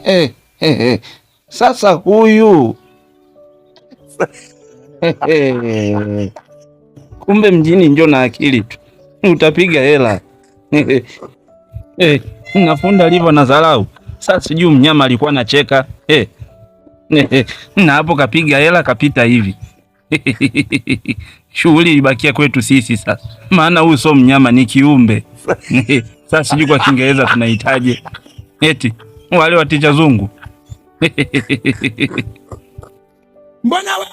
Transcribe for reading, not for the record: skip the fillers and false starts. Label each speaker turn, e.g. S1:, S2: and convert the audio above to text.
S1: Eh, eh, eh. Sasa huyu eh, kumbe mjini njo na akili tu utapiga hela. Eh, nafunda alivyo na dharau. Sasa sijui mnyama alikuwa anacheka eh. Na hapo kapiga hela kapita hivi. Shughuli ilibakia kwetu sisi sasa, maana huyu sio mnyama, ni kiumbe. Sasa sijui kwa Kiingereza tunahitaji eti wale waticha zungu.
S2: Mbona wewe